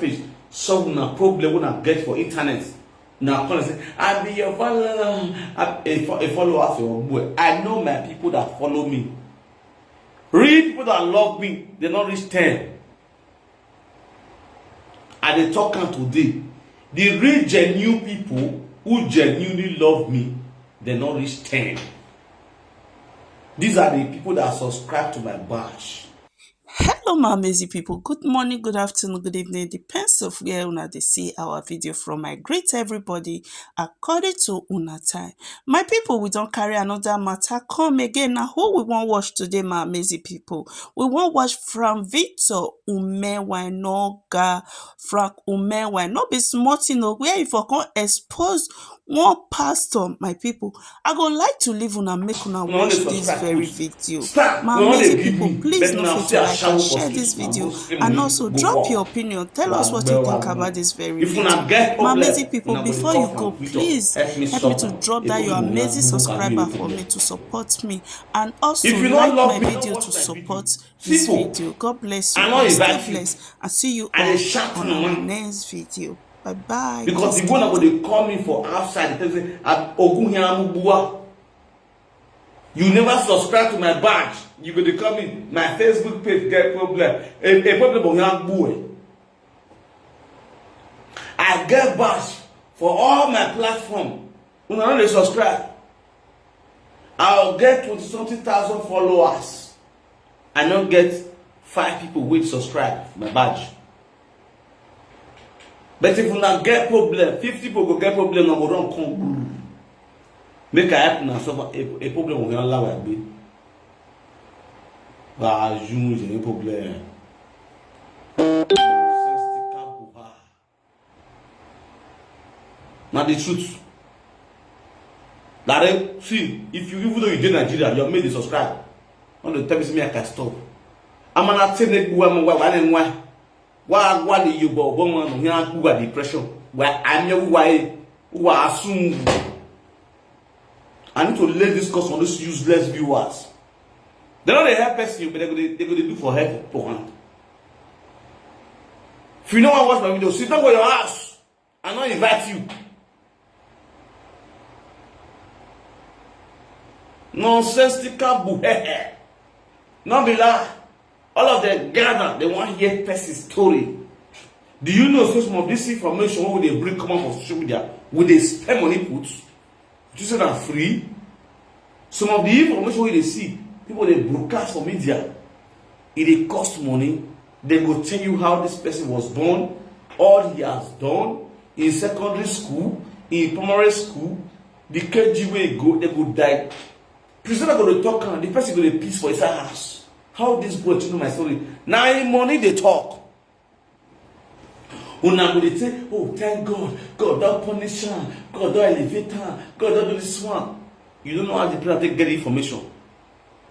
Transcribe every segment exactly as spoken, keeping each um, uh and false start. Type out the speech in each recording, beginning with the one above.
Page solve na problem wey una get for internet. Na come say, "I be your follower, I, a, fo- a follower for your boy." I know my people that follow me. Real people that love me, they not reach ten. I dey talk am today. The real genuine people who genuinely love me, they not reach ten. These are the people that subscribe to my badge. Hello, my amazing people. Good morning, good afternoon, good evening. Depends of where una dey see our video from. I greet everybody according to una time. My people, we don carry another matter come again. Now, who we wan watch today, my amazing people? We wan watch Frank Victor Umewainoga. Frank Umewa, no be small thing o, where if I come expose one pastor, my people, I go like to leave una, make una watch this very video. My amazing people, please no forget to like and share this video, and also drop your opinion. Tell us what you think about this very video. My amazing people, before you go, please help me to drop that your amazing subscriber for me to support me, and also like my video to support this video. God bless you. Stay blessed. I see you all on our next video. Bye bye. Because the one that go dey call me for outside, they tell me, "Ah, Ogun here, Amubua. You never subscribe to my badge. You go dey call me, my Facebook page get problem. A, a problem of young boy." I get badge for all my platform. Una no dey subscribe. I'll get twenty something thousand followers. I no get five people wey subscribe my badge. But if una get problem, fifty people go get problem, I go run come gburu. Make I help una solve a, a problem wey una allow I be. Ba you is any problem. Na the truth. That, eh, see, if you, even though you dey Nigeria, your mate dey subscribe. No dey tell me say me I can stop. I'm an atene gua mo wa wa ne nwa. Wa gwa ni yubo bo mo no ya gua depression. Wa anya wa e wa asum. I need to lay this curse on these useless viewers. They no dey help person, but they go dey, they go dey do for help for hand. If you no wan watch my video, sit down for your house. I no invite you. Nonsensical buhehe. No be lie. All of them gather, they wan hear person story. Do you know say some of this information wey we dey bring come out for social media, we dey spend money put? You say na free? Some of the information wey you dey see, people dey broadcast for media, e dey cost money. They go tell you how this person was born, all he has done in secondary school, in primary school, the K G wey e go, they go die. Presenter go dey talk am, the person go dey piss for inside house. How this boy to know my story? Na him money dey talk. Una go dey say, "Oh, thank God, God don punish am, God don elevate am, God don do this one." You don't know how the person take get the information.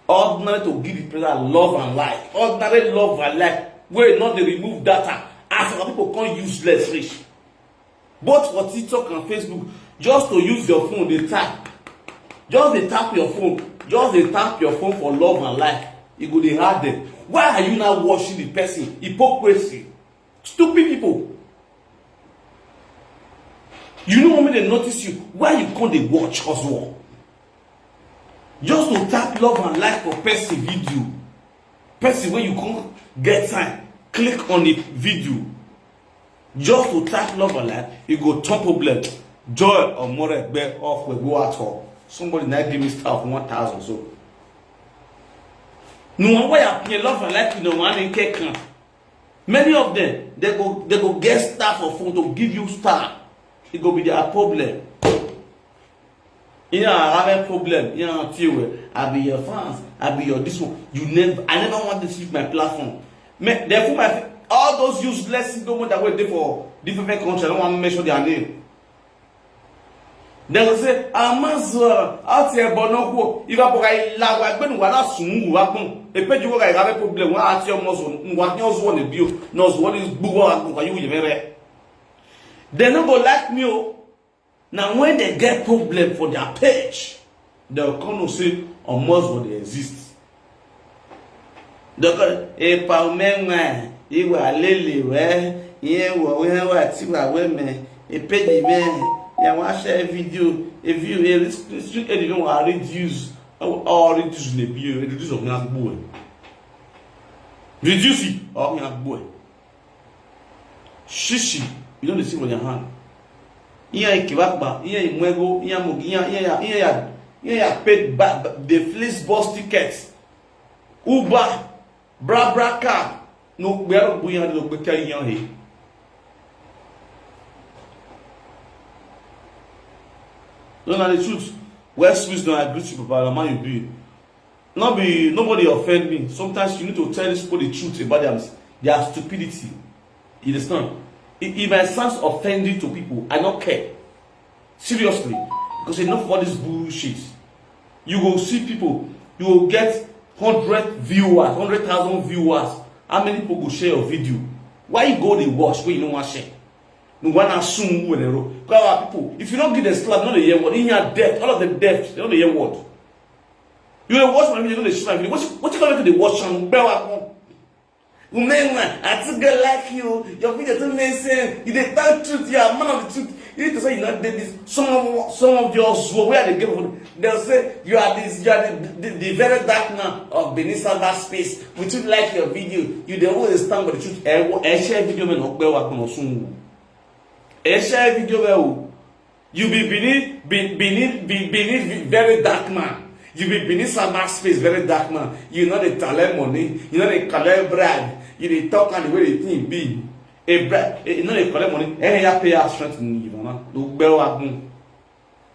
Ordinary to give the person love and life. Ordinary love and life. Wey no dey remove data. As our people come useless reach. Both for TikTok and Facebook, just to use your phone dey tap. Just dey tap your phone. Just dey tap your phone for love and life. E go dey hard them. Why are you now watching the person? Hypocrisy. Stupid people. You no want make dem notice you. Why you come dey watch Oswald? Just to tap love and like for person video. Person wey you come get time, click on the video. Just to tap love and like, e go turn problem. Joy Omoregbe of Wegbuato. Somebody now give me star of one thousand. So no one wey I pay love and like, you know, one in Kekan. Many of them, they go, they go get star for phone to give you star. E go be their problem. You know, I have a problem. You know, too. I be your fans. I be your this one. You never, I never want to see my platform. Me, therefore, my all those useless people that wait there for different country. I don't want to mention their name. They go say, "Amazon, out here, but no who." If I buy la, I been wala sumu wakun. A page you go, I have a problem. What out here, Amazon? What you want to do? No, what is buwa? What you even? They no go like me. Oh. Now, when they get problem for their page, they'll come and say, "Almost what they exist." They go, "Epa umenwe, iwa lele we, Ihe wo ihe wa ti wa we me e page me ya wa share video e view e restrict e di wa reduce or reduce le bi e reduce o nya gbo e reduce o nya gbo e shishi you no dey see for your hand ihe ikibakpa ihe imwego ihe amogi ihe ya ihe ya ihe ya paid the fleece bus tickets uber brabra car no gbẹrù bóyá ló gbé kẹyìn ọ̀hìn. No, na the truth. Where Swiss don agree to Papa Lama you be. No be nobody offend me. Sometimes you need to tell these people the truth about them, their stupidity. You understand? If, if I sound offending to people, I don't care. Seriously, because enough of all this bullshit. You go see people, you go get hundred viewers, hundred thousand viewers. How many people go share your video? Why you go dey watch when you no wan share? No one assume when they roll. Because our people, if you don't give them slap, no dey hear word. In your death, all of them deaf, they no dey hear word. You dey watch my video, no dey see my video. What you, what you gonna do? Dey watch am, bell up. Umenga, I too get like you. Your video too make sense. You dey tell truth. You are man of the truth. You need to say you not did this. Some of some of your show where they give, they'll say you are this, you are the, the, the very dark man of Benin cyber space. We too like your video. You dey always stand for the truth. And share video man okpe wa kono sun. And share video well. You be Benin, be, Benin, be, Benin, be very dark man. You be Benin cyber space, very dark man. You know the talent money, you know the collect bribe, you dey talk and the way the thing be. A bribe, you know they collect money. Any ya pay us rent in you know. No bell agun.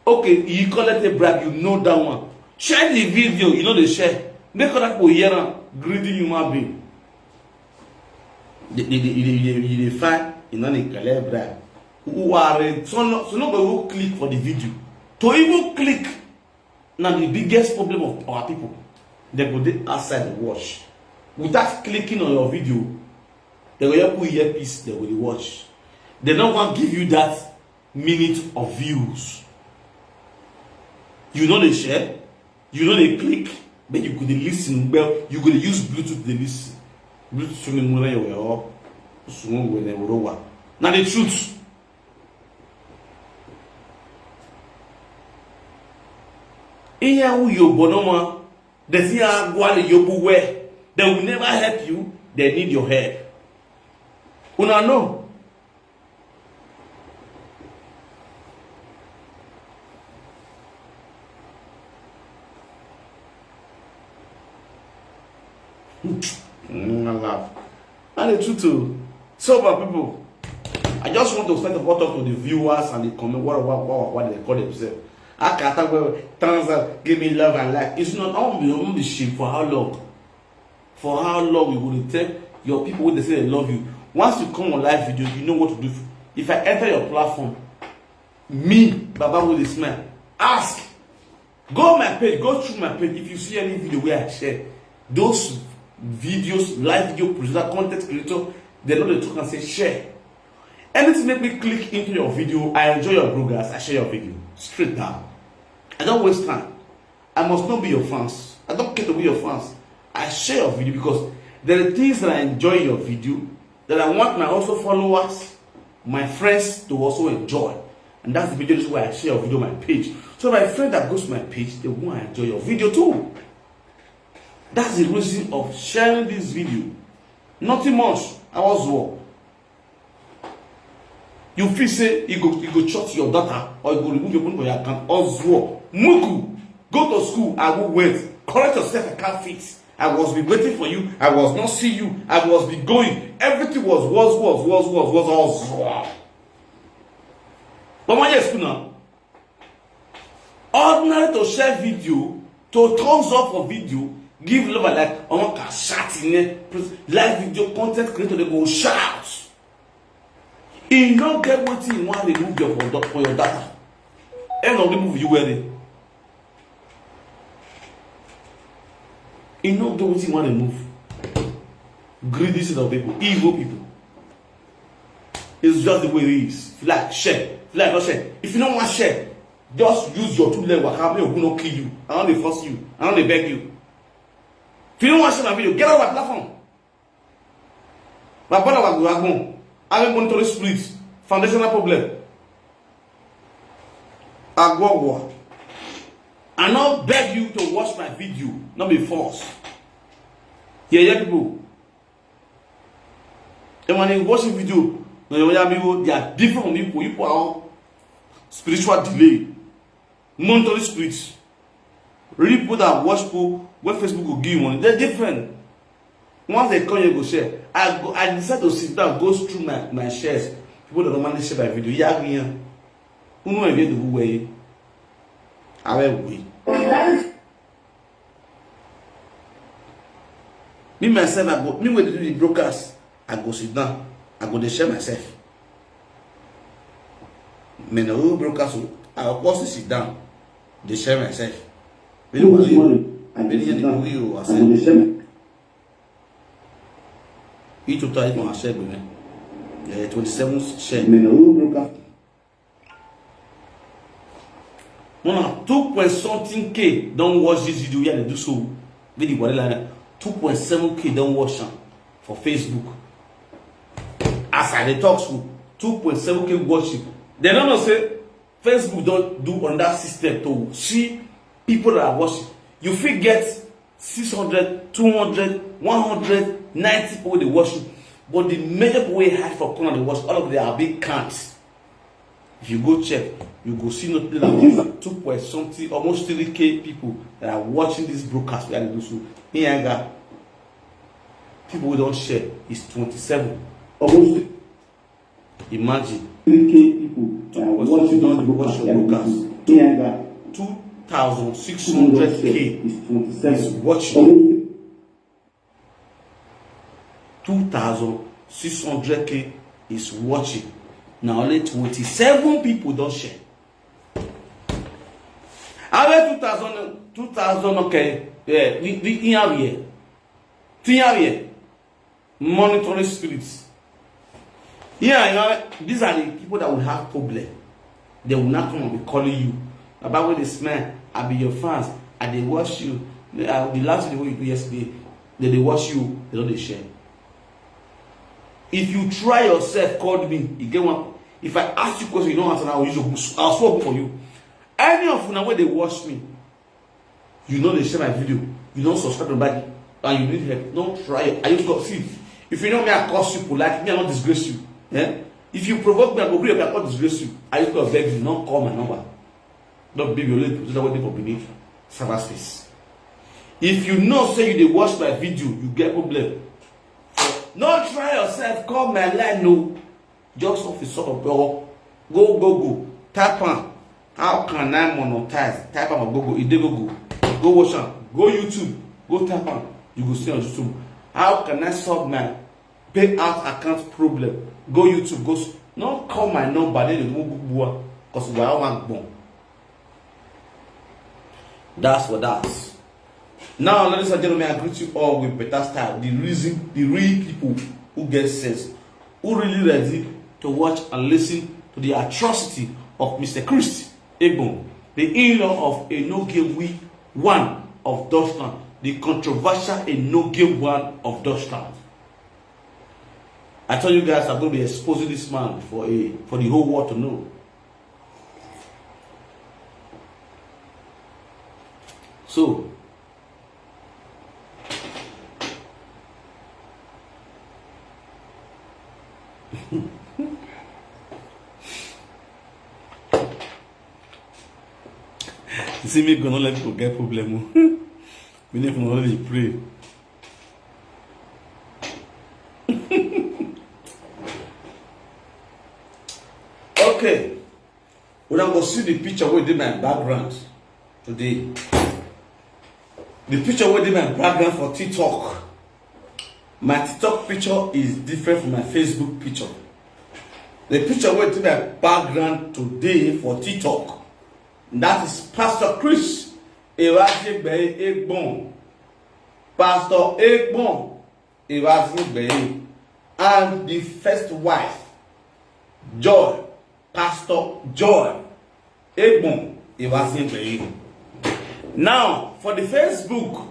Okay, you collect a bribe, you know that one. Share the video, you know they share. Make other people hear am. Greedy human being. They, they, they, they, they, they find, you know they collect bribe. Who are so no so nobody will click for the video. To even click, now the biggest problem of our people, they go dey outside the watch. Without clicking on your video, they go help you hear peace, they will watch. They don't want give you that minute of views. You know they share, you know they click, but you could listen well, you could use Bluetooth they listen. Bluetooth ni mo rẹ yọ sunwọ̀n wẹ̀ ní ẹ̀rọ wà. Na the truth. Ihe who you bonoma, the thing I go and you where they will never help you, they need your help. Una know. Mm, I laugh. And the truth too. So, my people, I just want to first of all talk to the viewers and the comment. What what what, what they call themselves? Akata well, Tanza, give me love and life. It's not only only shit for how long? For how long you will tell your people when they say they love you? Once you come on live video, you know what to do. If I enter your platform, me, Baba with a smile, ask. Go on my page, go through my page. If you see any video where I share, those videos, live video producer, content creator, they know they talk and say share. Anything make me click into your video, I enjoy your progress, I share your video. Straight down. I don't waste time. I must not be your fans. I don't care to be your fans. I share your video because there are things that I enjoy in your video that I want my also followers, my friends to also enjoy. And that's the video reason why I share your video on my page. So my friend that goes to my page, they want to enjoy your video too. That's the reason of sharing this video. Nothing much. I was war. You feel say you go you go shut your data or you go remove your money for your account or war. Muku, go to school, I will wait. Correct yourself, I can't fit. I was be waiting for you. I was not see you. I was be going. Everything was was was was was was was. But my yes school now. Ordinary to share video, to thumbs up for video, give love and like. Ọmọ kan ṣáàtì yẹn, live video content creator dey go shout. E no get wetin you wan remove your for, for your data. E no remove you well. E no get wetin you wan remove. Greedy set of people, evil people. It's just the way it is. If you like, share. If you like, not share. If you don't want share, just use your two leg waka make ogun no kill you. I no dey force you. I no dey beg you. If you don't want share my video, get off my platform. My brother was Ragbon. Having monitoring split, foundational problem. Agwagwa. I no beg you to watch my video, not be force. Yeah, yeah, people. And when you watch the video, no, you have people, they are different from people. You put on spiritual delay, monitoring spirits. Really, people that watch people when Facebook will give you money, they're different. Once they come, you go share. I go, I decide to sit down, go through my, my shares. People that normally share my video, yeah, yeah. Who know if you do way? I will wait. Me myself, I go. Me wey dey do the broadcast, I go sit down. I go dey share myself. Me na who broadcast o. I go first sit down, dey share myself. Too much money. I go sit down. I go dey share. He total is gonna share with me. Yeah, twenty-seven share. Me na who broadcast. Una two point something k don watch this video here, dey do so. Video whatever, two point seven k don watch am for Facebook. As I dey talk so, two point seven k watch it. They don't know say Facebook don do another system to see people that are watching. You fit get six hundred, two hundred, one hundred, ninety people wey dey watch you. But the major people wey hide for corner dey watch, all of them are big counts. If you go check, you go see nothing like two point something, almost three k people that are watching this broadcast wey I dey do so. Here I got people wey don share is twenty-seven. Almost, imagine. Three k people that are watching this broadcast wey I dey do so. Here I got two thousand six hundred k is watching. Two thousand six hundred k is watching. Na only twenty-seven people don share. How many two thousand, two thousand, okay, yeah, we, we, in our year. Tin our year. Monitoring spirits. Yeah, you know, these are the people that will have problem. They will not come and be calling you. About when they smell, I be your fans. I dey watch you. Uh, the last video you do yesterday, they dey watch you. They don't dey share. If you try yourself, call me. You get one. If I ask you question, you don't answer now. I'll use your. I'll swap for you. Any of una wey dey watch me, you no dey share my video, you no subscribe to my, and you need help, no try. Are you God? See, if you know me, I curse you polite. Me, I no disgrace you. Eh? If you provoke me, I go gree up, I go disgrace you. Are you God? Beg you, no call my number. No be your late position waiting for beneath cyberspace. If you know say you dey watch my video, you get problem. No try yourself, call my line, no. Just off the sort of go, go Google, tap on. How can I monetize? Tap on Google, it dey Google. Go watch am. Go YouTube, go tap on. You go see on YouTube. How can I solve my payout account problem? Go YouTube, go. No call my number, then you go Google one. Because we are one. That's for that. Now, ladies and gentlemen, I greet you all with better style. The reason, the real people who get sense, who really ready to watch and listen to the atrocity of Mister Chris Egbon, the in-law of Enogewi one of Dutchland, the controversial Enogewi one of Dutchland. I tell you guys, I'm going to be exposing this man for a for the whole world to know. So, you see me gonna let people get problem. We need to only pray. Okay. Una go see the picture wey dey my background today. The picture wey dey my background for TikTok. My TikTok picture is different from my Facebook picture. The picture wey dey my background today for TikTok, that is Pastor Chris Ewaziegbe Egbon. Pastor Egbon Ewaziegbe and the first wife, Joy, Pastor Joy Egbon Ewaziegbe. Now, for the Facebook,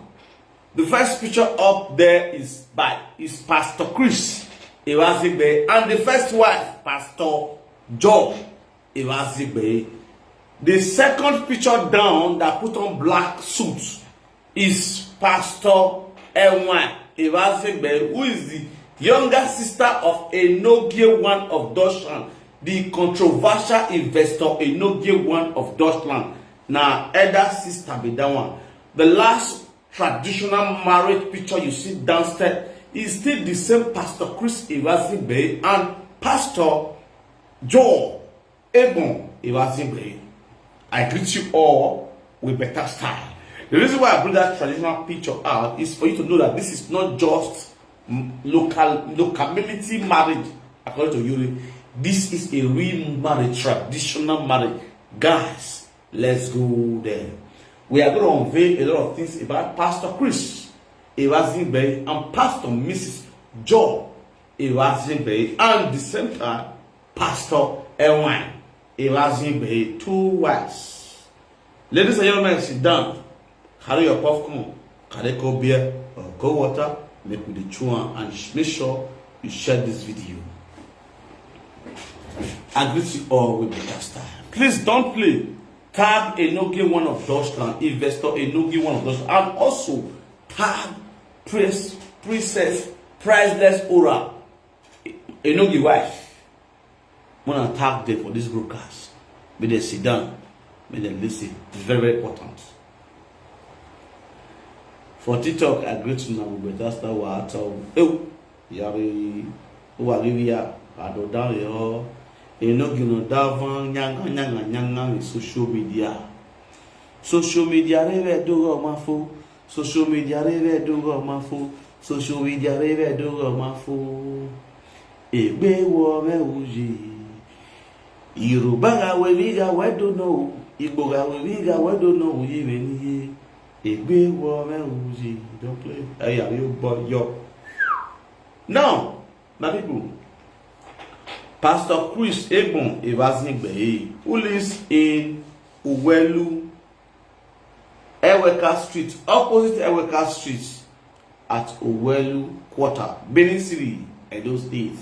the first picture up there is by is Pastor Chris Iwazigbe, and the first wife, Pastor Joe Iwazigbe. The second picture down that put on black suit is Pastor Ewan Iwazigbe, who is the younger sister of Enogie one of Doshan, the controversial investor Enogie one of Doshan. Now, elder sister be that one. The last traditional marriage picture you see downstairs is still the same Pastor Chris Iwazigbe and Pastor Joe Egbon Iwazigbe. I greet you all with better style. The reason why I bring that traditional picture out is for you to know that this is not just, mm, local locality marriage, according to Yuri. This is a real marriage, traditional marriage. Guys, let's go there. We are going to unveil a lot of things about Pastor Chris Iwazigbe and Pastor Missus Joe Iwazigbe, and the same time, Pastor Ewan Iwazigbe, two wives. Ladies and gentlemen, sit down. Carry your popcorn, carry cold beer or cold water, make we dey chew am, and sh- make sure you share this video. I greet you all with better style. Please don't play. Tag Enogie one of Dutchland, investor Enogie one of Dutchland, and also tag Prince, Princess Priceless Aura, Enogie wife. When I tag them for this broadcast, make dem sit down, make dem listen. It's very, very important. For TikTok, I greet una with better style. Wa talk. Ew, yari, uwa give ya, I do down yo. Enogie no da van, nyanga, nyanga, nyanga in social media. Social media, rere do go ma fo. Social media, rere do go ma fo. Social media, rere do go ma fo. Egbe wo me uji. Yoruba ga we mi ga we do no. Igbo ga we mi ga we do no. Uji me ni ye. Egbe wo me uji. Don't play. Hey, are you boy? Yo. Now, my people, Pastor Chris Egbon Iwazigbe, who lives in Uwelu, Eweka Street, opposite Eweka Street at Uwelu Quarter, Benin City, Edo State.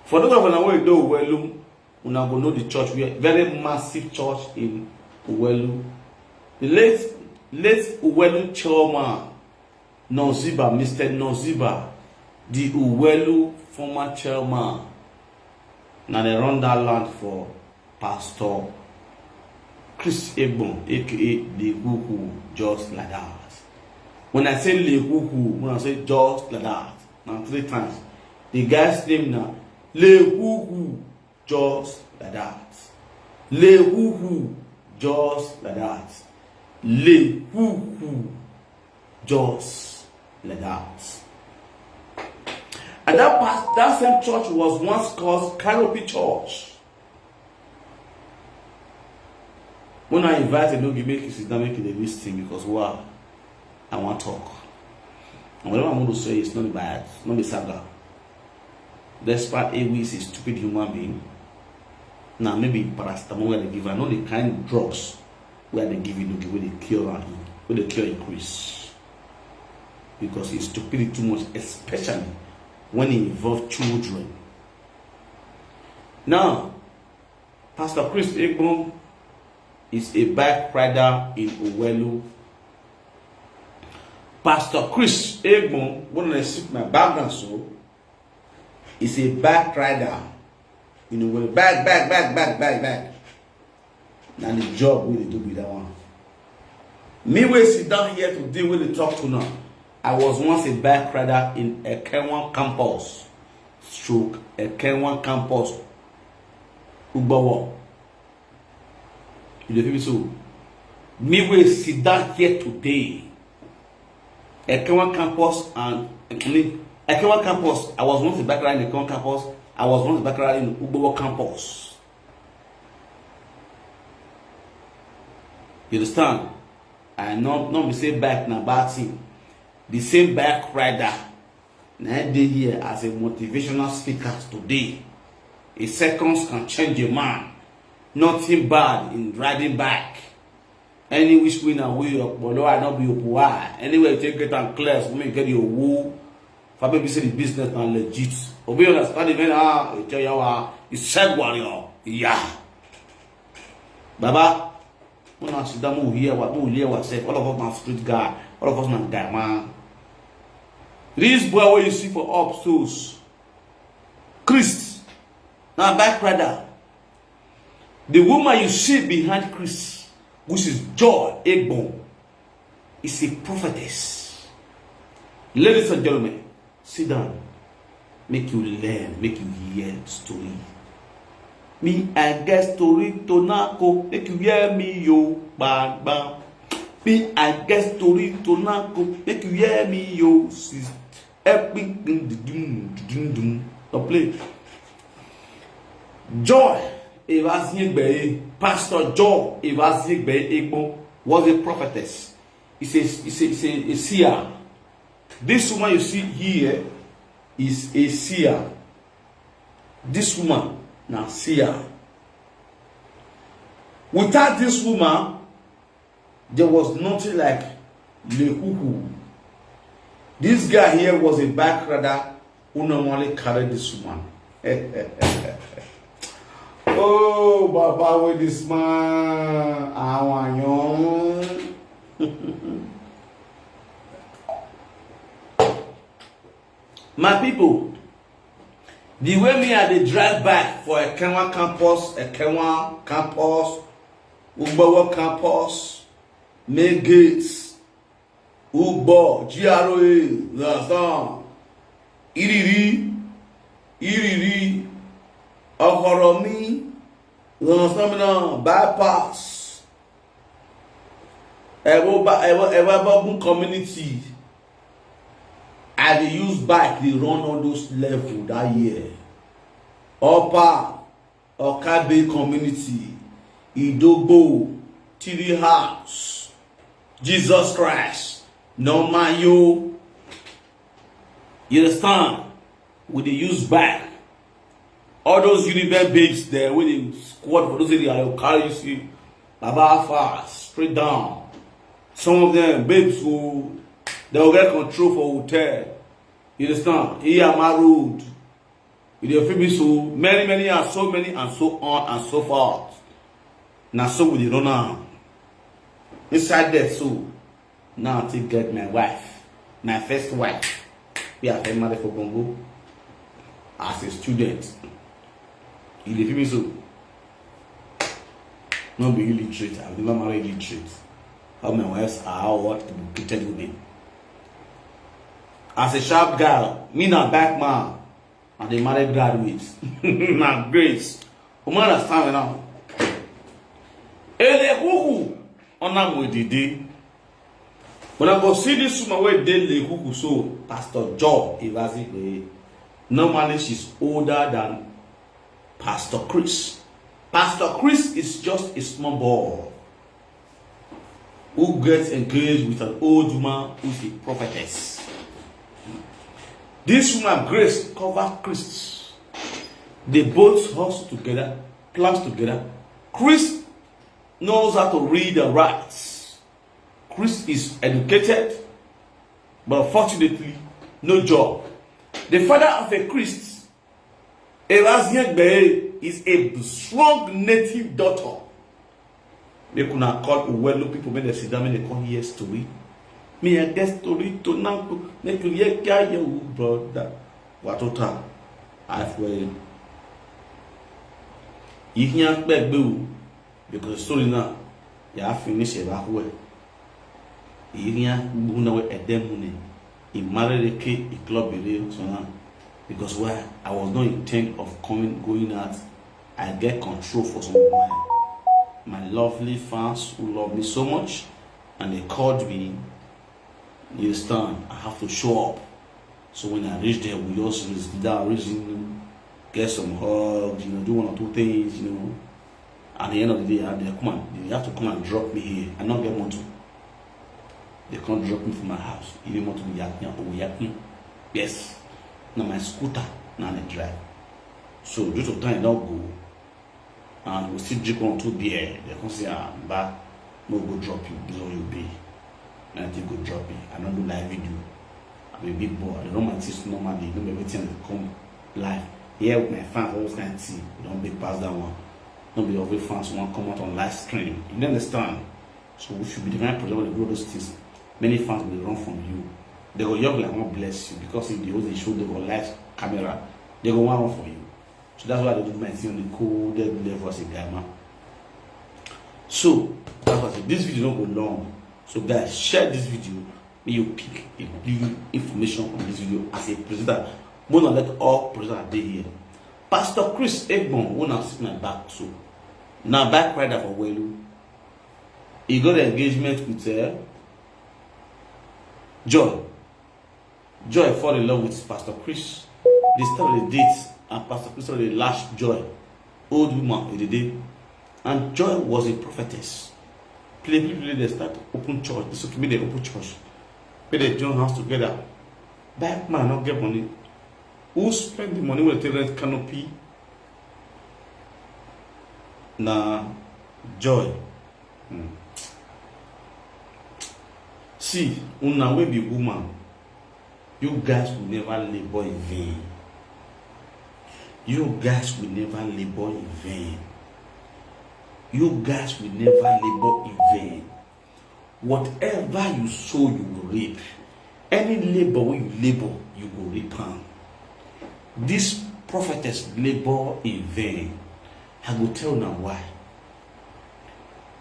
For those of una wey dey Uwelu, una go know the church, we are very massive church in Uwelu. The late, late Uwelu chairman, Noziba, Mister Noziba, the Uwelu former chairman, na dem run that land for Pastor Chris Egbon, A K A Lehuhu, just like that. When I say Lehuhu, when I say just like that, na three times. The guy's name na Lehuhu, just like that. Lehuhu, just like that. Lehuhu, just like that. And that past, that same church was once called Canopy Church. When I invite Enogie, make you sit down, make you dey listen, because, wow, I wan talk. And whatever I want to say is not biased, not be saga. Despite A W is a stupid human being, now maybe paracetamol wey dem give am, no the kind drugs wey dem give Enogie, wey dey cure am, wey dey cure increase. Because he stupid too much, especially when he involve children. Now, Pastor Chris Egbon is a bike rider in Uwelu. Pastor Chris Egbon, when I see my background so, is a bike rider in Uwelu. Bike, bike, bike, bike, bike, bike. Na the job wey dey do be that one. Me wey sit down here today, wey dey talk to now, I was once a bike rider in Ekenwan campus, stroke Ekenwan campus, Ugbowo. You dey feel me so? Me wey sit down here today, Ekenwan campus and, I mean, Ekenwan campus, I was once a bike rider in Ekenwan campus, I was once a bike rider in Ugbowo campus. You understand? I no, no be say bike na bad thing. The same bike rider na dey here as a motivational speaker today. A seconds can change a man. Nothing bad in riding bike. Any which way na way, Okpolo, I no be Opuwa. Anywhere you take get am clear, so make you get your wool Probably say the business na legit. But we understand the man, ah, you tell you, ah, you said warrior. Yeah. Baba, when I sit down, we hear what we hear ourselves. All of us na street guy. All of us na guy, man. This boy where you see for up stools, Christ, na bike rider. The woman you see behind Christ, which is Joy Egbon, is a prophetess. Ladies and gentlemen, sit down. Make you learn, make you hear story. Me, I get story to now go. Make you hear me, yo, bang, bang. Me, I get story to now go. Make you hear me, yo, sis. Everything, dum, dum, dum. Don't play. Joy Evaziegbe, Pastor Joy Evaziegbe Egbo was a prophetess. It's a, it's a, it's a, a seer. This woman you see here is a seer. This woman na seer. Without this woman, there was nothing like Lekuku. This guy here was a bike rider who normally carried this woman. Oh, Baba, with this man, I want you. My people, the way me I dey drive by for Ekenwa campus, Ekenwa campus, Ugbowo campus, main gates, Ugbo, G R A, Razan, Iriri, Iriri, Okoromi, Razan Mina, Bypass, Ewo Ba-, Ewo, Ewo Bogun community. I dey use bike dey run all those level that year. Upper Okabe community, Idogbo, Three House, Jesus Christ, no man yo. You understand? We dey use bike. All those Univen babes there, when they squat for those areas, they'll carry you, see, Baba fast, straight down. Some of them, babes, go, they'll get control for hotel. You understand? Iyama Road. You dey feel me? So many, many, and so many, and so on and so forth. Na so we dey run am. Inside there, so now I take get my wife, my first wife. We are married for Bongo as a student. You dey feel me? So no be illiterate. I've never married illiterate. All my wives are all what, educated women. As a sharp girl, me na bike man, and dey marry graduates. Na grace. Una understand me now? Ele huhu, ona mwedidi. When I go see this woman wey dey Lekuku, so Pastor Joy Evaziegbe, normally she's older than Pastor Chris. Pastor Chris is just a small boy who gets engaged with an old woman who's a prophetess. This woman, Grace, cover Chris. They both hustle together, plans together. Chris knows how to read and write. Chris is educated, but unfortunately, no job. The father of a Christ, Evaziegbe, is a strong native daughter. Make una call Uwelu people, make dem sit down, make dem come hear story. Me, I get story to now, make you hear, carry your brother. Watota, I feel. You can't beg, because story now, you have finished it back way. Iriya gbuna we edemune. He married a kid, he club ere so now. Because why? I was not intent of coming, going out. I get control for some of my, my lovely fans who love me so much, and they called me. You understand? I have to show up. So when I reach there, we just reason, that reason, get some hugs, you know, do one or two things, you know. At the end of the day, I, they come and, they have to come and drop me here. I don't get motor. They can't drop me from my house. Even motor, we yak, we yak. Yes. Now my scooter, now I drive. So due to time, don't go. And we still drink one two beer. They come say, "Ah, but no go drop you, this one you be." And I think go drop me. I don't do live video. I Be big boy, I dey run my things normally, no be everything dey come live. Here with my fans, all those kind of thing, we don big pass that one. No be every fans wan come out on live stream. You dey understand? So we should be the kind of person wey dey grow those things. Many fans will run from you. They go yog like wan bless you because if they hold the show, they go live camera. They go wan run for you. So that's why I dey do my thing on the cool dead level as a guy man. So that's why I say this video no go long. So guys, share this video. Make you pick a little information from this video as a presenter. More than let all presenters dey here. Pastor Chris Egbon, who now sit my back so. Now bike rider for Welu. He got an engagement with uh, Joy. Joy fall in love with Pastor Chris. They start a date, and Pastor Chris already lash Joy. Old woman in the day. And Joy was a prophetess. Play, play, play, they start open church. They say, "Okay, make they open church. Make they join hands together." That man not get money. Who spend the money with the rent canopy? Na Joy. Hmm. See, una wey be woman, you guys will never labor in vain. You guys will never labor in vain. You guys will never labor in vain. Whatever you sow, you will reap. Any labor wey you labor, you go reap am. This prophetess labor in vain. I go tell una why.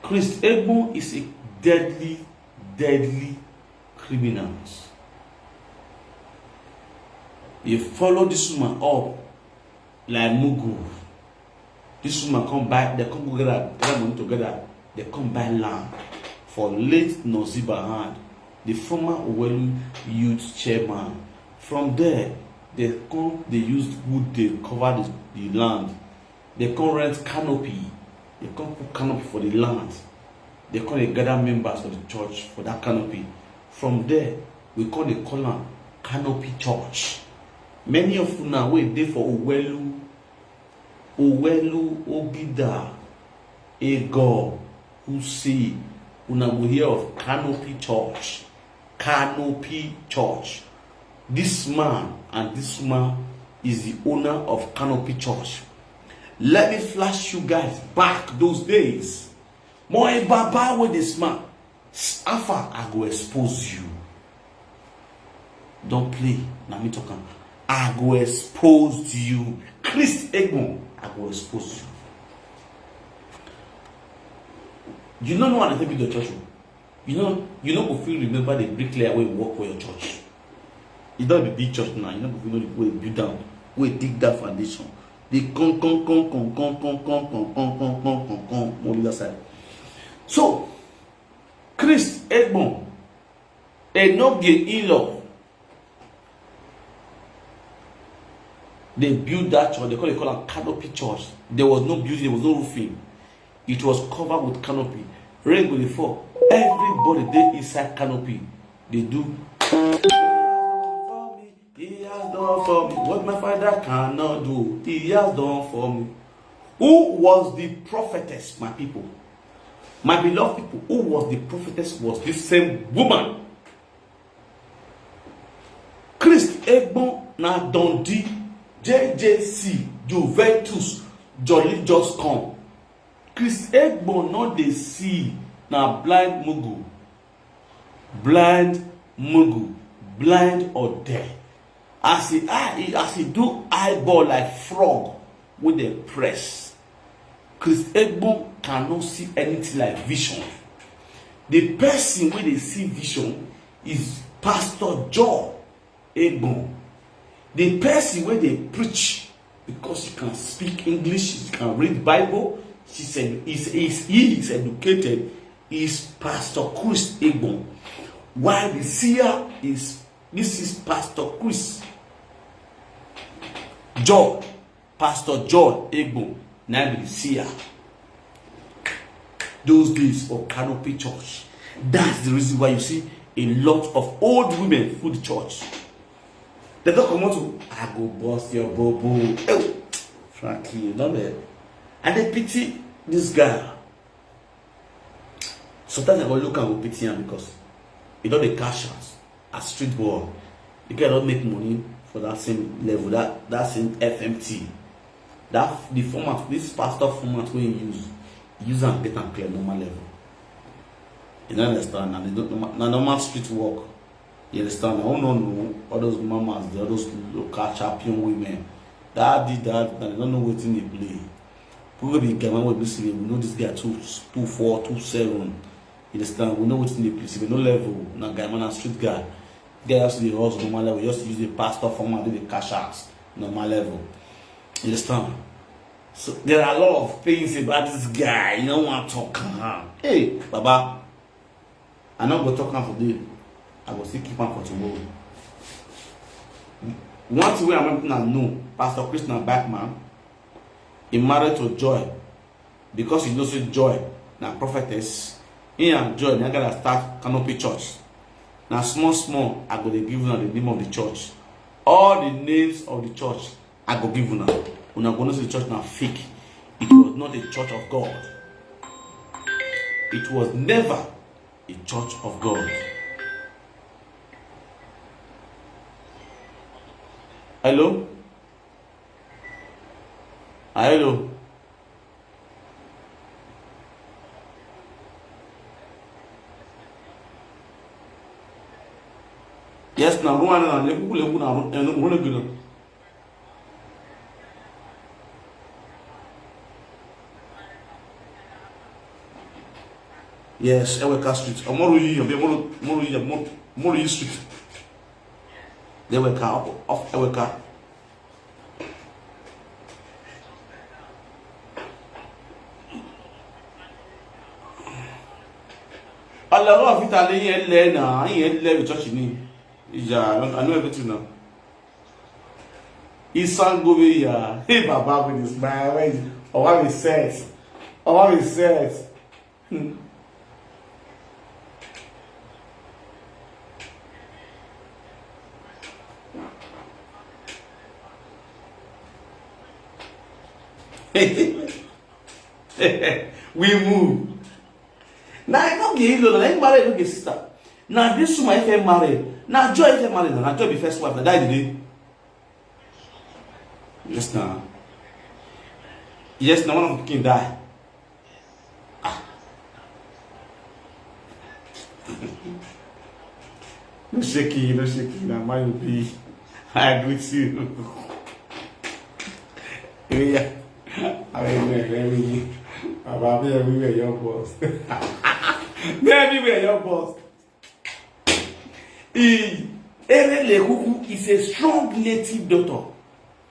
Chris Egbon is a deadly, deadly criminal. You follow this woman up like mugu. This woman come buy, they come go gather, gather money together. They come buy land for late Noziba hand, the former Owelu youth chairman. From there, they come, they used wood, they cover the, the land. They come rent canopy. They come put canopy for the land. They come dey gather members for the church for that canopy. From there, we come dey call am Canopy Church. Many of una wey dey for Owelu, Owelu, Ogida, Ego, Usi, una go hear of Canopy Church. Canopy Church. This man and this woman is the owner of Canopy Church. Let me flash you guys back those days. My baba wey dey smart. Alpha, I go expose you. Don't play. Na me talk am. I go expose you. Chris Egbon, I go expose you. You no know how they take build your church o. You know, you no go fit remember the bricklayer wey work for your church. E don be big church now. You no go fit know the way build am, wey dig that foundation. The con con con con con con con con con con con con con con on the other side. So, Chris Egbon, Enoge Ilo, they build that church. They call it call am Canopy Church. There was no building, there was no roofing. It was covered with canopy. Rain go dey fall. Everybody dey inside canopy. They do. He has done for me what my father cannot do. He has done for me. Who was the prophetess, my people? My beloved people, who was the prophetess was this same woman. Chris Egbon na Dundee, J J C, Juventus, Jolly Just Come. Chris Egbon no dey see, na blind mugu. Blind mugu, blind or deaf. As he eye, as he do eyeball like frog wey dey press, Chris Egbon cannot see anything like vision. The person wey dey see vision is Pastor Joy Egbon. The person wey dey preach, because he can speak English, he can read Bible, he's, ed- he's, he's, he is educated, is Pastor Chris Egbon. While the seer is, this is Pastor Chris Joy, Pastor Joy Egbon, na be the seer. Those days for Canopy Church. That's the reason why you see a lot of old women full the church. They don't come out to, "I go bust your bobo." Oh, Frankie, you know that. I dey pity this guy. Sometimes I go look and go pity him because he don dey cash out as street boy. The guy don make money for that same level, that that same F M T. That the format, this pastor format wey he use, use am get am clear normal level. You no understand? Na the normal, na normal street work. You understand? I don't know all those mamas, all those local champion women. That did that, and they don't know wetin dey play. People be gaman wey be say we know this guy two two four two seven. You understand? We know wetin dey play. Say we no level. Na guy man, na street guy. Guy has to dey hustle normal level. We just use the pastor format, do the cash out normal level. You understand? So there are a lot of things about this guy. You don't want to talk am. Hey, Baba, I no go talk am today. I go still keep am for tomorrow. One thing wey I want una know, Pastor Chris na bad man. He married to Joy because he know say Joy na prophetess. He and Joy na gonna start Canopy Church. Na small small I go dey give una the name of the church. All the names of the church I go give una. Una go know say the church na fake. It was not a church of God. It was never a church of God. Hello? Ah, hello? Yes, now Rwanda, na lebu lebu na Rwanda. Yes, Eweka Street. Omoruyi, Obi, Omoru-, Omoruyi, Omoru-, Omoruyi Street. Eweka, off, off Eweka. Alaro afita le yen le na, yen le church ni. Yeah, I know, I know everything now. Isan Gobe ya. Hey, Baba with his smile. Where is, oh, what is set? Oh, what is set? Hmm. We move. Na I no get ilo, na him marry, no get sister. Na this woman if I marry, na Joy if I marry, na Joy be first wife, na die the day. Yes, na. Yes, na one of the pikin die. Ah. No shaking, no shaking. Na my be. I agree with you. Yeah. I mean, every, Baba, be everywhere your boss. Be everywhere your boss. E, Erele Kuku is a strong native doctor.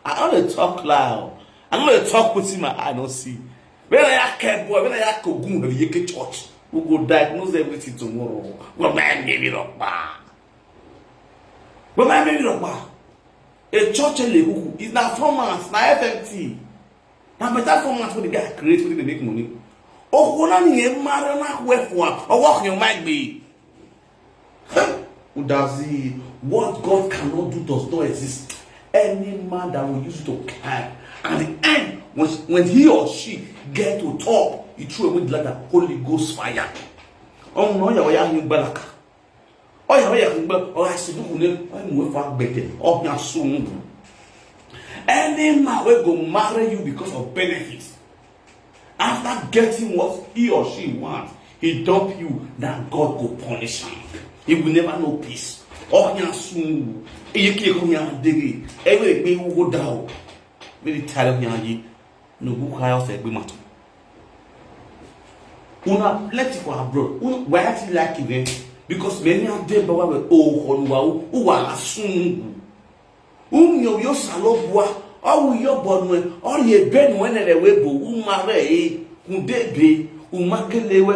I no dey talk lie o. I no dey talk wetin my eye no see. When I hear Keboi, when I hear Kogun, the Yeke Church, we go diagnose everything tomorrow. But my baby rock bar. But my baby rock bar. A church in Lekuku is na formats, na F M T. Na better format wey the guy create wey dey make money. Okona ni e mara na we for a work your might be. Udazi, what God cannot do does not exist. Any man that will use it to climb, at the end, when, when he or she get to top, he throw away the ladder, Holy Ghost fire. Oh no, ya ya hin balaka. Oh ya ya hin ba, oh I see you ne, oh mo fa gbete, oh ya so. Any man wey go marry you because of benefits, after getting what he or she wants, he dump you, then God go punish him. He will never know peace. Oh ya so. Iye ki ko ya dege. Ewe pe wo go down. Very tired of ya yi. No go kaya o se gbe mato. Una plenty for abroad. Una, why I like event? Because many of them, Baba, we, oh, Oluwa, who are soon. Whom you, you salobua, or will your born when, or ye ben when the webo, who mare, who de be, who makele we,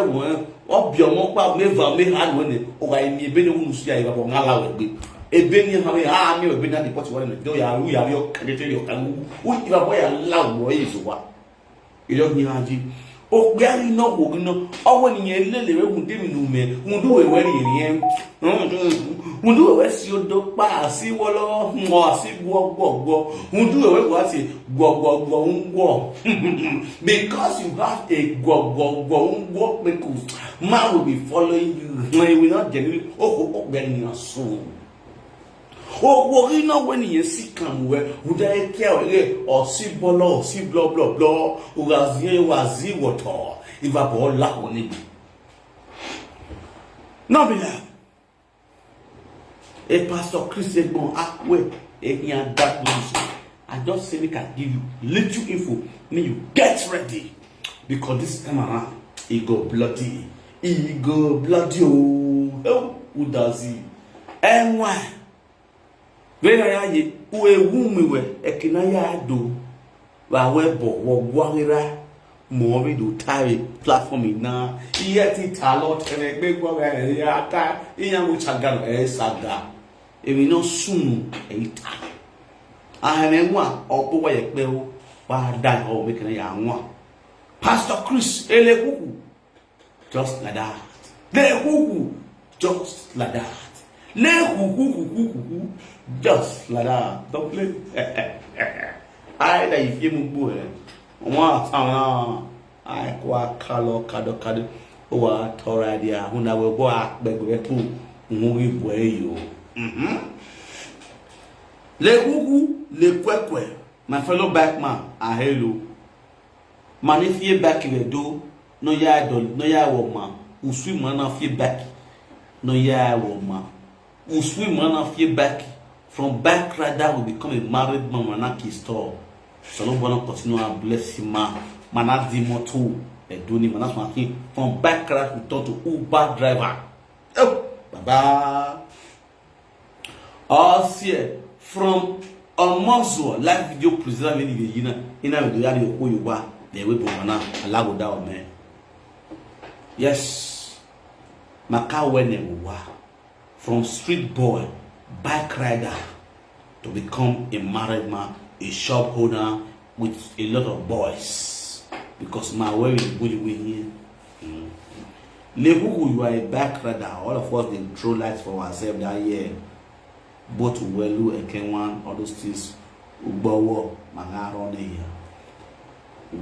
or be a mokpa, me va, me had when, or I may be the one who see I have on Allah with me. A ben, you have a army, or ben at the pot, one, the door, you are, you are your, you are, who, you are, boy, allow, boy, is what? Ilo nyanji. Okpe ari no wo no. Owo ni yen lele we hunde mi nu me. Hundu we we ni yen. Hundu we we si odo pa si wolo mo si gwo gwo gwo. Hundu we we wa si gwo gwo gwo ngwo. Because you have a gwo gwo gwo ngwo because man will be following you. When you will not genuinely, oh, oh, oh, very soon. Owori na weni ye si kamu we, uda e kia we, o si bolo, o si blo blo blo, ugazi e wa zi woto, iva bo la woni. No be that. A Pastor Chris Egbon Akwe, e yan that news. I just say make I give you little info, make you get ready, because this time around, e go bloody, e go bloody o. Oh, who does it? And why? Where are you? Who a womb we were? Ekina ya do. Wa we bo wo gwagera. Mo we do tare platform na. Iye ti ta lo tere gbe gwa we ya ta. Iya mu chaga e saga. Emi no sun e ta. A ne wa opo wa ye pe o. Wa da o me kana ya nwa. Pastor Chris ele kuku. Just like that. Le kuku. Just like that. Le kuku kuku kuku. Just like that. Don't play. I that if you move boy. One time now. I kwa kalo kado kado. Wa tora dia. Huna we bo akpegbe ku. Nwi boy yo. Mhm. Le kuku, le kwekwe. My fellow bike man, I hail you. Man, if you back in the door, no ya do, no ya woman. Uswi man if you back. No ya woman. Uswi man if you back. From bike rider will become a married man, man na kiss store. So no one continue and bless him man. Man na di moto. E do ni man na smakin. From bike rider we turn to Uber driver. Oh, baba. All see from Omozuo live video presenter lady dey yina. Ina video ya dey ko yuba. Dey we bo na alago da o me. Yes. Maka wene wa. From street boy, bike rider, to become a married man, a shop owner with a lot of boys. Because my way is bully with here. Mm. Lehuku, you are a bike rider. All of us dey throw lights for ourselves that year. Both Uwelu, Ekenwan, all those things. Ugbowo, Mangaro, Neya.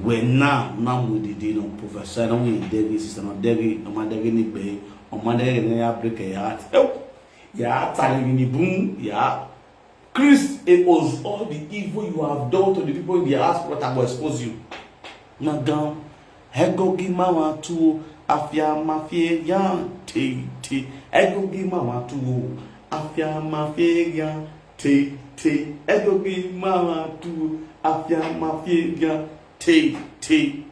When now, now we did, you know, professor, no we Debbie, sister, no Debbie, no man Debbie, ni be, no man Debbie, ni ya break a heart. Oh, yeah, telling me boom, yeah. Chris, it was all the evil you have done to the people in the house, what I will expose you. Now, down. Ego gi mama tu, afia mafia ya, te, te. Ego gi mama tu, afia mafia ya, te, te. Ego gi mama tu, afia mafia ya, te, te.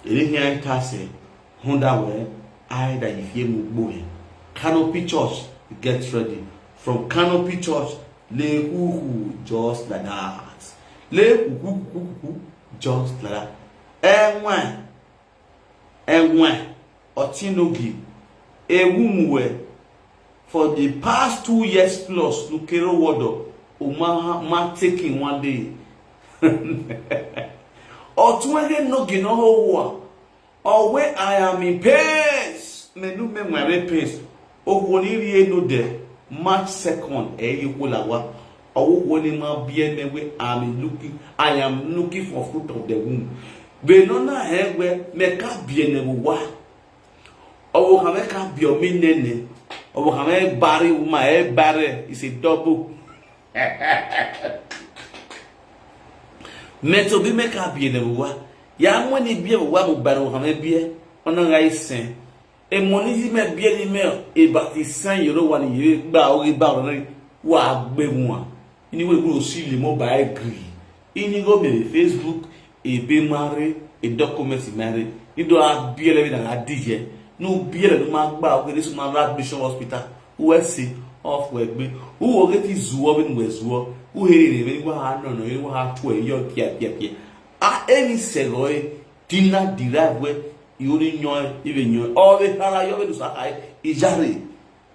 Ele hia itase, Honda we, I that if ye mu boy. Canopy Church, get ready. From Canopy Church, le hu hu, just like that. Le hu hu hu hu hu, just like that. Enwe, enwe, otinogi, ewumuwe. For the past two years plus, Nukero Wodo, Uma ma taking one day. Otwenge no gino ho. Owe I am in pace. Menu me mware pace. Owo ni ri eno de. March second, e yi ko la wa. Owo ni ma bi eme we, I am looking, I am looking for fruit of the womb. Be no na he we, me ka bi ene wa. Owo ka me ka bi o mi nene. Owo ka me bari uma e bare is a double. Me to bi me ka bi ene wa. Ya mo ni bi wa mo bare wa me bi. Ona ga isen. E mo ni ji me bi ni me e ba ti san yoro wa ni yere gba o ri ba o ni wa gbe won. Ini we gbo si le mo ba e gri. Ini go be Facebook e be mare e document mare. Ni do a bi ele bi na ga di je. Nu bi ele nu ma gba o ke ni su ma ra admission hospital. U esi of we gbe. U wo ke ti zuo bi nu we zuo. U he re re wa ha no no wa ha tu e yo pia pia pia. A eni se lo e dina derive we. Yo ni nyo e ibe nyo. O be hala yo be nu sa ai. Ijare.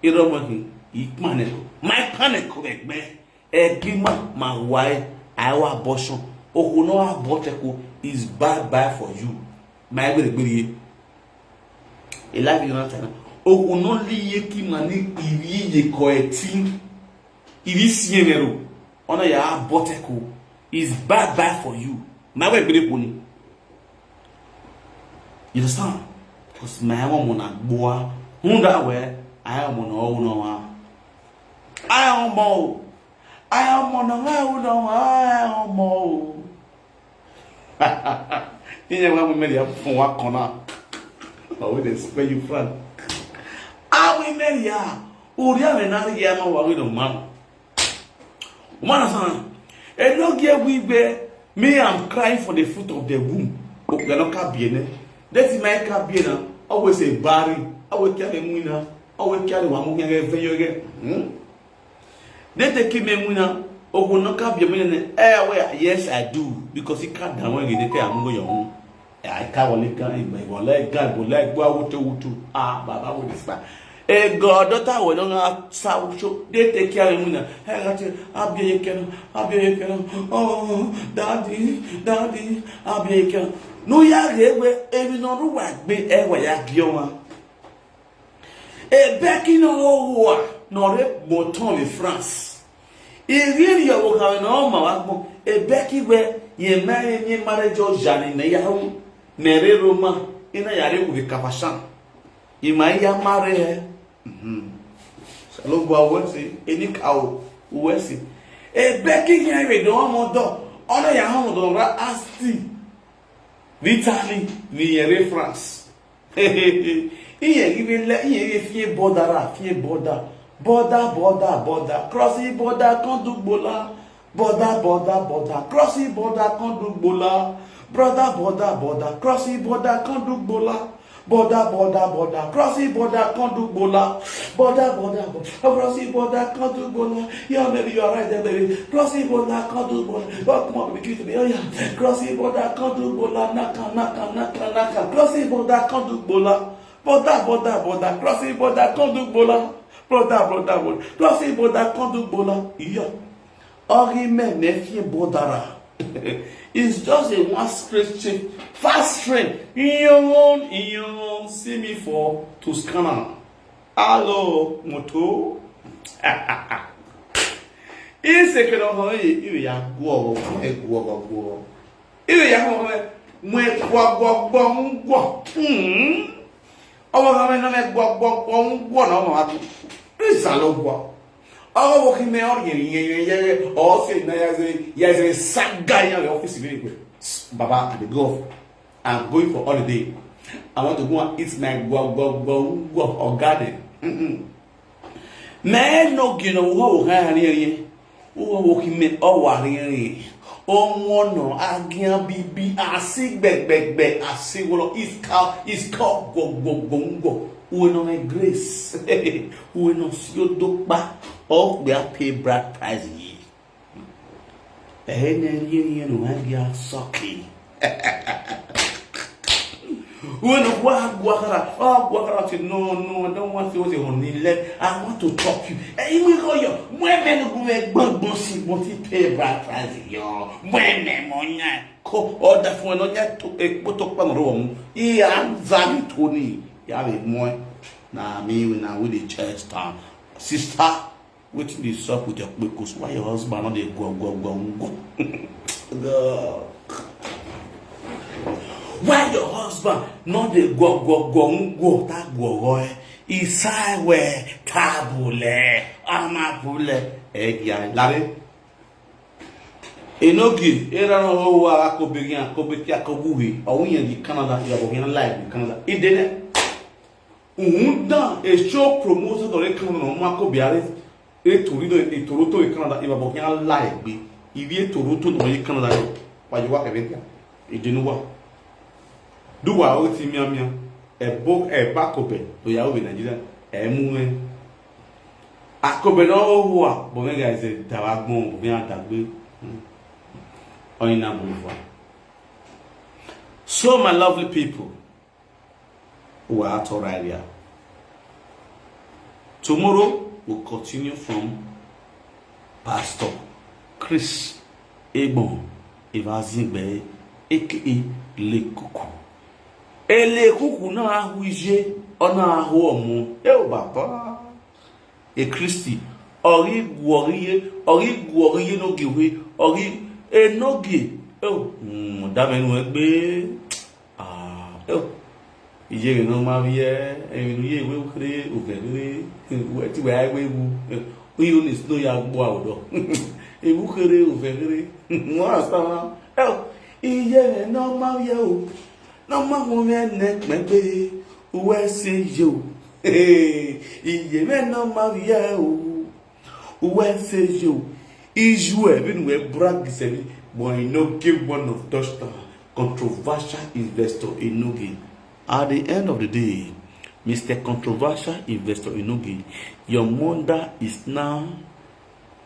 Iro mo ki. Ipane ko. My panic ko be gbe. Egima ma wai. I wa abortion. Oku no aborte ko is bye bye for you. My gbere gbere. E life you not time. Oku no li ye ki mani iri ye ko eti. Iri si enero. Ona ya aborte ko is bye bye for you. My way gbere ko ni. You understand? Because my mom na gboa. Hunda we. I am on all no one. Ai ọmọ o. Ai ọmọ na, ai ọmọ, ai ọmọ o. Iye wa mo meri ya fun wa kan na. But we dey spell you frank. Awi meri ya. Uri ame na ya ma wa we no man. Mana sana. Enogie wigbe, me am crying for the fruit of the womb. Oga no ka biene. Deti mai ka biena. Always a bari. Always carry muina. Always carry wa mu yenge veyoge. Hmm? They take me muina. Ogo no ka biene. Eh, well, yes, I do. Because he can't down when they take a mugo young. Ai ka wọlé gan, ìgbà ìwọlé gan, ìbòlá ẹgbẹ́ awútewútu. Ah, bàbá wo ni spa? Ego daughter wo no nga sa wucho. They take care of me na. Hey, got you. Abi ye kenu. Abi ye kenu. Oh, daddy, daddy. Abi ye kenu. No ya rewe. Ebi no ru wa gbe ewa ya bi ọmọ. Ebe ki no wo wa. No re moton le France. Iri iri ya wo ka na ọmọ wa gbọn. Ebe ki we ye ma ye marriage o jani me ya hu. Mere Roma. Ina ya re ku bi kafashan. Ima ya mare he. Mhm. Salo gwa wesi, eni ka o wesi. Ebe ki ya re do mo do. Ona ya ho do ra asti. Vitali ni yere France. Iye ibe le, iye ibe fie border ra, fie border. Border, border, border. Crossing border, kan dugbola. Border, border, border. Crossing border, kan dugbola. Brother, border, border. Crossing border, kan dugbola. Border, border, border. Crossing border, kan dugbola. Border, border, border. Crossing border, kan dugbola. Yeah, baby, you are right there, baby. Crossing border, kan dugbola. Oh, come on, baby, give it to me. Oh, yeah. Crossing border, kan dugbola. Naka, naka, naka, naka. Crossing border, kan dugbola. Border, border, border. Crossing border, kan dugbola. Brother, brother, brother. Crossing border, kan dugbola. Yeah. Ori me me fie border ra. It's just a one straight, straight, fast train. Iyon, iyon, see me for to scanner. Hello, moto. Ise ke no ho yi, iwe ya guo, e guo, guo, guo. Iwe ya ho me, mwe guo, guo, guo, guo. Hmm. Ọmọ kan mi no me guo, guo, guo, guo na ọmọ wa. Isa lo guo. Ọmọ wo ki me or ye, ye, ye, ye, ye. Or say na ya say, ya say saga ya office mi gbe. Baba, I dey go. I'm going for holiday. I want to go and eat my guo, guo, guo, guo, or garden. Mm-mm. Me no gi no wo ha ri ye. Wo wo ki me o wa ri ye. O mo no agian bibi asi gbegbegbe asi wo lo iska iska go go go go. Uwe no me grace. Uwe no si o do pa. O gbe a pay bride price yi. Ehe ne ri ye no agia soki. When wa guakara, oh guakara say no, no, I don't want to say on the left. I want to chop you. Eh, you go yo. When men go me gbon gbon si mo ti pay bride price yo. When men mo nya ko order fún ẹ lọ́jà tó epo tó pọ̀ lọ́wọ́ mu. Iye à ń zá ní tóní. Ìyá mi mọ́ ẹ. Na mi na we the church town. Sister, wetin dey sup with your kpekos? Why your husband no dey go go go go? God. Why your husband no dey go go go go? Ta go go eh? Isaiwe tabule amabule egia lare. Enogi era no ho wa ko begia ko bekia ko guhi. Awun yan di Canada ya bo yan live in Canada. Idene. Undan e show promotion to re kan no ma ko biare. E tori do e Toronto e Canada e ba bo yan live bi. Ibi e Toronto no e Canada yo. Wa yo wa ke betia. Idene wa. Do wa o ti mia mia. E bo e ba ko be. To ya o be Nigeria. E mu e. Akobe no wa. Bo me guys e da wa gbon bo me adagbe. Oyin na bo fa. So my lovely people, we are at Australia. Tomorrow we'll continue from Pastor Chris Egbon Evazingbe, A K A Lekuku. Elekuku na ahu ije, ona ahu omo. E o baba. E Christy. Ori gu ori ye, ori gu ori ye no gi we, ori e no gi. E o, mm, da me nu egbe. Ah, e o. Iye no ma bi e, e nu ye we kere, o kere, we ti we ai we wu. E, Uyu ni snow ya gbo awdo. Ewu kere o fe kere. Wọ́n á sára. Ẹ o, iye rẹ̀ náà máa yẹ o. Náà máa wọ́n rẹ̀ nẹ pẹ́pẹ́. Uwe se yo. Iye rẹ̀ náà máa yẹ o. Uwe se yo. Iju ẹ̀ bí nu ẹ̀ brag sẹ́ni. But you no give one of touchdown. Controversial investor Enoge. At the end of the day, Mister Controversial Investor Enoge, your mother is now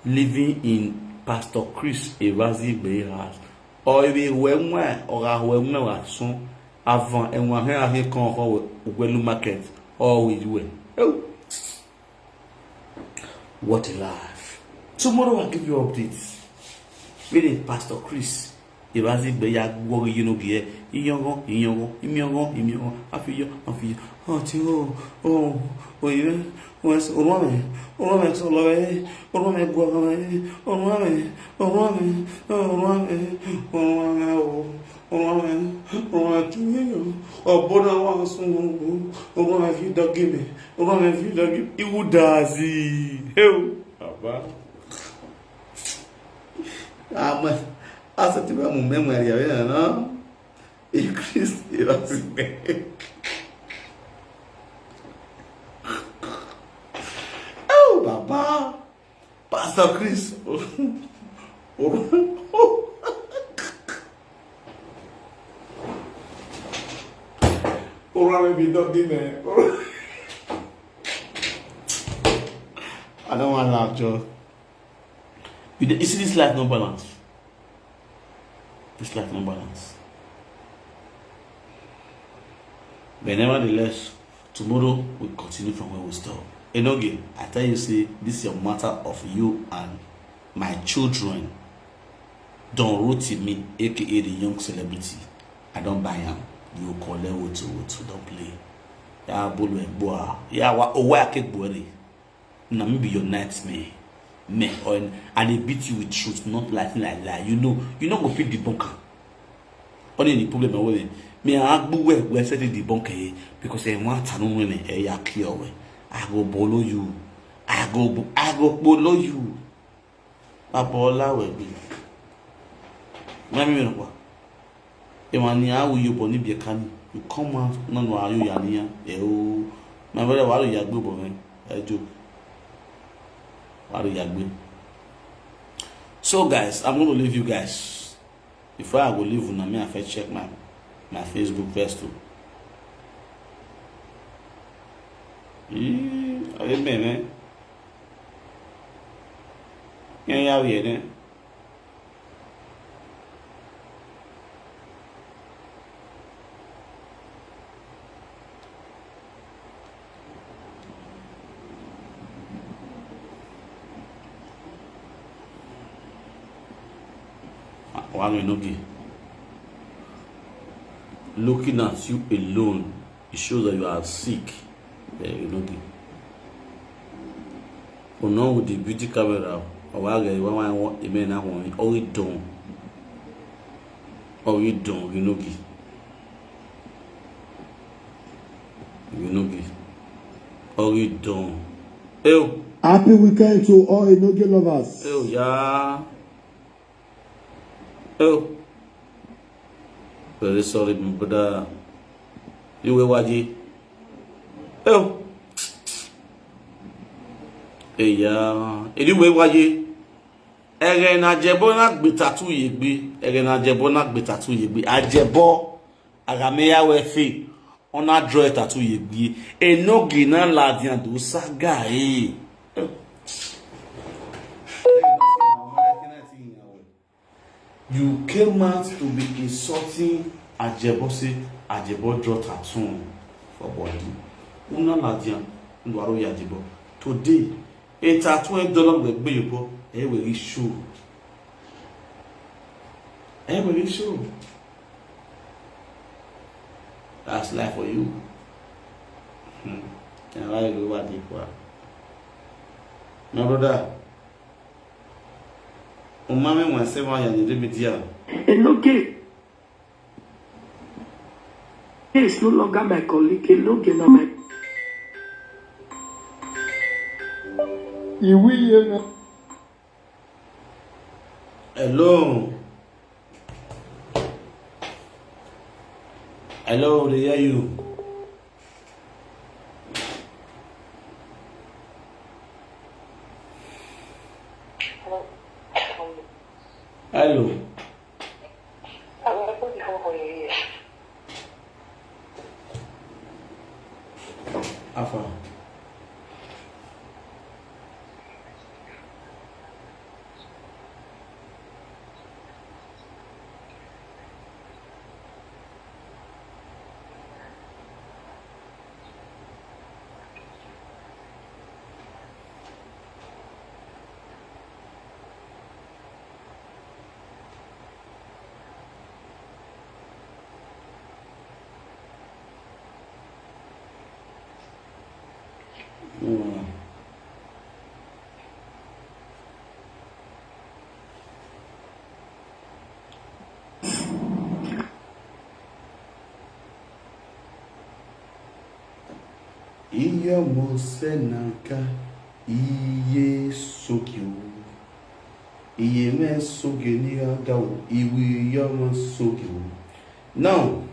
living in Pastor Chris Erazigbe house. Or if you were one, or I were one, or son, avant, and one here, I can call Welu Market, or with you. Oh. What a life. Tomorrow I'll give you updates. Meaning Pastor Chris Erazigbe ya gwori Enoge. Iyongo, iyongo, imiongo, imiongo. Afiyo, afiyo. Auntie, oh, oh, oh, yeah. Wes, orwame, orwame, solove, orwame, gwagame, orwame, orwame, orwame, orwame, oh, orwame, orwame, tuyeyo. Obona wa sungu, orwame fi dogime, orwame fi dogime. Iwu dazi. Hey, Baba. Ama, asa ti ba mu memory ya na. Chris Erazigbe. Oh, Baba. Pastor Chris. Ora me be dog, man. I don't want to laugh, Joe. You, dey- you see, this life no balance. This life no balance. But nevertheless, tomorrow we continue from where we stop. Enoge, I tell you, say, this is your matter of you and my children. Don Rotimi, A K A the young celebrity. I don't buy him. You call it woto woto, don't play. Ya bolu egbo a. Ya wa owa ke gbore. Na me be your nightmare. Me, or I dey beat you with truth, not like lie lie. You know, you no go fit debunk am. Only the problem na women. Me, I agbu we we set the debunk eh because I want to know women eh ya kill we. I go bolo you. I go bo- I go bolo you. Babola we be. Mami me no kwa. Emani awu yo boni biekani. You come out no no ayu ya niya. Eh oh. My brother, why you agbe bo me? I joke. Why you agbe? So guys, I'm going to leave you guys. Before I go leave una, me I first check my my Facebook first too. Ee, aye me me. Yen ya wie ne. Wa no no be. Looking at you alone, it shows that you are sick. Eh, you know the. For now with the beauty camera, I will get one one one. Amen. That one already done. Already done. You know the. You know the. Already done. Ew. Happy weekend to all Enoge lovers. Ew, yeah. Oh, very sorry, my brother. You were waji. Oh, yeah. Anyway, waji. Ege na jebo na gbe tattoo yegbe. Ege na jebo na gbe tattoo yegbe. Ajebo. Agameya we fi. Ona draw tattoo yegbe. Enoge na ladian do saga eh. You came out to be insulting Ajebo, say Ajebo draw tattoo for body. Una ladian, ndwaro ya Ajebo. Today, a tattoo a dollar we gbe yupo, e we show. E we show. That's life for you. Hmm. And why you go back there? My brother, Umami one seven ya ni rebi dia. Enoge. He is no longer my colleague. Enoge na my Iwiye na. Hello. Hello, they hear you. Hello. Alpha. Iya mo senaka iye sogyo. Iye me sogyo ni aga iwe iya mo sogyo. Now,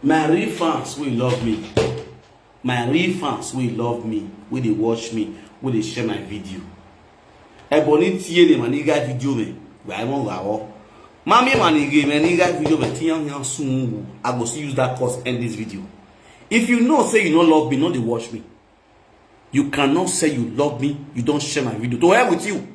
my real fans will love me. My real fans will love me, will they watch me, will they share my video. Ebony tiye ne maniga video me. Why mo gawo? Mami manige maniga video me tiyan yan sungu. I go still use that cause end this video. If you know say you no love me, no dey watch me. You cannot say you love me, you don't share my video. To hell with you.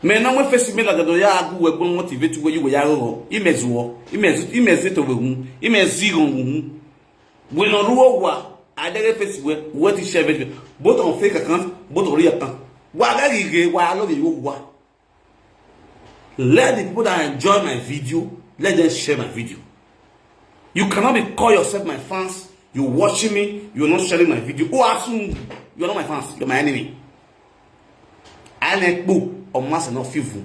Me na mo face me la do ya agu we gbon motivate we you we ya ro. Imezuo, imezu imezi to we hun, imezi gon hun. We no ruo wa. I dey face we we ti share video. Both on fake account, both on real account. Wa ga gige wa lo de yo wa. Let the people that enjoy my video, let them share my video. You cannot be call yourself my fans. You watching me, you're not sharing my video. Oh, assume you're not my fans, you're my enemy. I like book or mass enough people.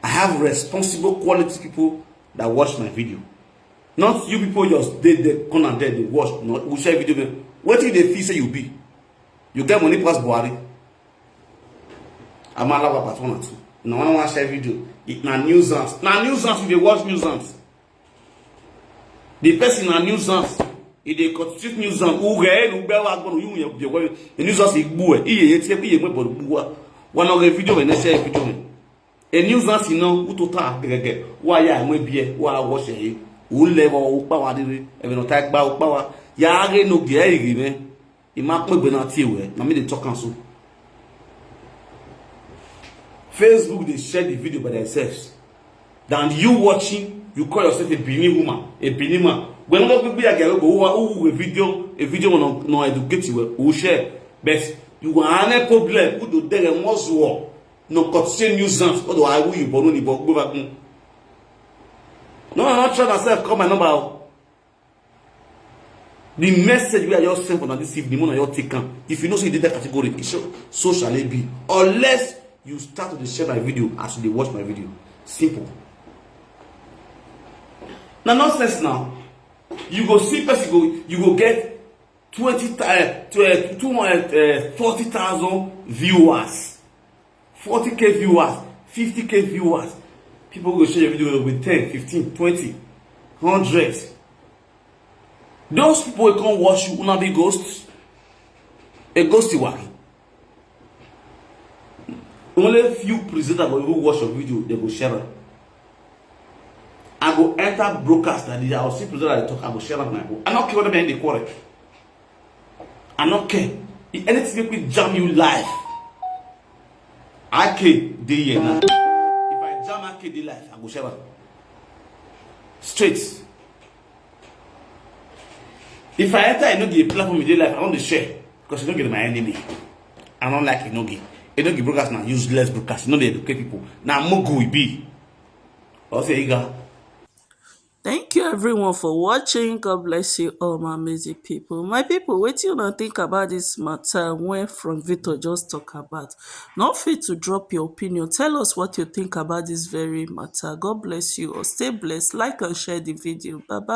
I have responsible quality people that watch my video. Not you people just did the corner there, they watch, not we share video. What if they feel say you be? You get money pass Buhari. I'm allowed about one or two. No one want share video. It na nuisance. Na nuisance if they watch nuisance. The person na nuisance. If they constitute nuisance, who get who bear wa gbonu you you you. The nuisance igbu e. Iye ye tie iye mo bodu gbu wa. Wa no get video we na share video we. A nuisance you know who to ta gege. Wa ya mo bi e wa watch e. Who level who power dire. E no ta gba who power. Ya re no ge e me. Ima pe gbe na tie we. Na me dey talk am so. Facebook dey share the video by themselves. Than you watching, you call yourself a Benin woman, a Benin man. When we be a girl go who who a video, a video no no educate you, who share. But you go any problem, who do there must war. No cut same nuisance. What do I who you born ni born go back. No, I'm not trying myself. Call my number. The message we are just sent for now this evening, when I take am. If you know say you did that category, it show, so shall it be. Unless you start to share my video as you dey watch my video. Simple. Na nonsense now. You go see person go, you go get twenty, uh, tw- uh, two, uh, uh, forty thousand viewers, forty K viewers, fifty K viewers. People go share your video with ten, fifteen, twenty, hundred. Those people wey come watch you, una be ghost. A ghost you are. Only few presenters go even watch your video, they go share am. I go enter broadcast like this, I go see presenter dey talk, I go share am, I go. I no care whether me and the quarrel. I no care. If anything make me jam you live, I K dey here now. If I jam I K dey live, I go share am. Straight. If I enter, I no dey platform, e dey live, I no dey share because I no get my enemy. I no like Inogi. Inogi broadcast na useless broadcast. No dey educate people. Na mugu we be. Or say Iga. Thank you everyone for watching. God bless you all, my amazing people. My people, wetin una think about this matter wey Frank Victor just talk about? No fit to drop your opinion. Tell us what you think about this very matter. God bless you all. Stay blessed. Like and share the video. Bye bye.